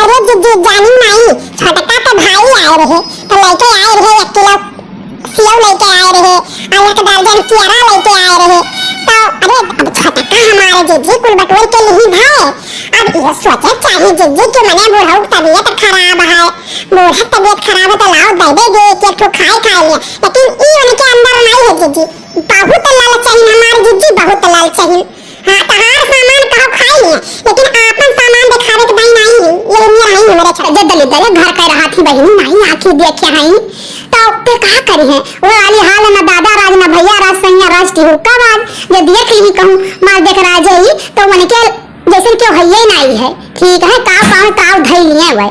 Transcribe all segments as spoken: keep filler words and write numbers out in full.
अरे जिज्जी, जानी नाई, छोटका के भाई आए रहे, तो लइके आए रहे एक किलो सेव लइके आए रहे, अउर एक दर्जन केरा लइके आए रहे। तो अरे, अब छोटका हमारे जिज्जी कुल बटोर के लिही भाई। अब ये सोचे चाही जिज्जी कि मने बूढ़ऊ के तबियत खराब है, बूढ़ा तबियत खराब है तो लाओ दे दे दे, एक एक ठो खाए खाए लिए, लेकिन ई उनके अंदर नाई है जिज्जी। बहुत लालचहीन हमार जिज्जी, बहुत लालचहीन। हाँ, तहार सामान कहो खाई लिए, लेकिन आपन सामान देखावे के दाई नाई है, ये उम्र आई हमरे छोड़। जे दलिद्र घर के रहत ही बहिनी, नाई आँखी देखे हई, तो पे का करी है? वो वाली हाल न दादा राज, न भैया राज, सैया राज, टिहुका राज, जे देख ली कहूँ मार देख राज ही, तो उनके जैसन केहू हइये नाई है। ठीक है, काव पावे काव धई लिए वै।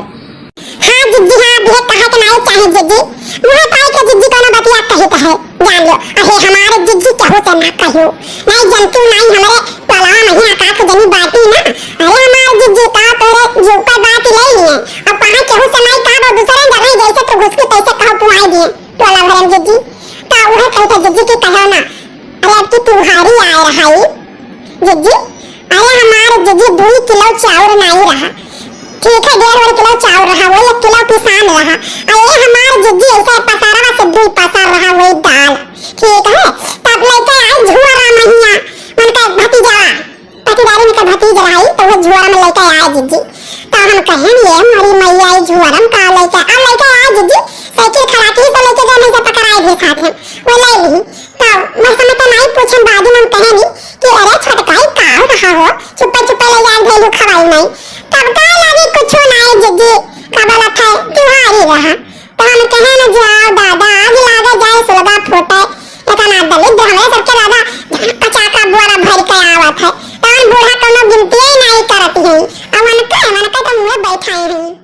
हाँ जिज्जी, हाँ, अब ये कहे के नाई चाही जिज्जी। मुँह पाई के जिज्जी कौनो बतिया कही कहे, जान लो। अहे हमारे जिज्जी केहू से ना कहियो। नाई जनती नाई हमरे टोलवा में ही आकाश जनी बाटी ना। अरे हमारे जिज्जी का तोरे जो का बात ले लिए। अब कहाँ केहू से नाई कहा, दूसरे जगह जैसे तू घुसकी तैसे कहो पुआई दिए। टोला भरन जिज्जी। का उहे कही थे जिज्जी की कहो ना। अरे अब की तुम्हारी आए रहाई। जिज्जी, अरे हमार जिज्जी दुई किलो चाउर नाई रहा। ठीक है, डेढ़ ओढ़ किलो चाउर रहा, वही एक किलो पिसान रहा। अरे हमार जिज्जी ऐसे पसारवा से दुई पसार रहा, वही दाल। ठीक है, तब लइके आए झुआरा महिया, उनका भतीजा, पटीदारी में का भतीज रहा, तो वो झुआरा में लइके आए जिज्जी। तो हम कहेन, "ये हमारी मैया, ये झुआरा में का लइके?" अब लइके आए जिज्जी, साइकिल खड़ा की, तो लइके गए, मैं से पकड़ाए भी साथ हैं, वो ले ली। तो बस हम तो नाई पूछन, बाद में हम कहेनी, कि अरे छोटकाई का रहा हो, छुपे छुपे ले जाए भेलू खवाई नहीं। तब का लागे कुछो नाई जिज्जी, का बोलत है, तिहारी रहा। तो हम कहे न जाओ दादा, आज लागे जाए सुलगा फूटे, इतना दलिद्र हमरे सबके दादा, पचाका बोरा भर के आवत है। तहन बूढ़ा कौनो गिनती ही नाई करत है। अब उनके, उनके तो मुँह बैठाए हैं।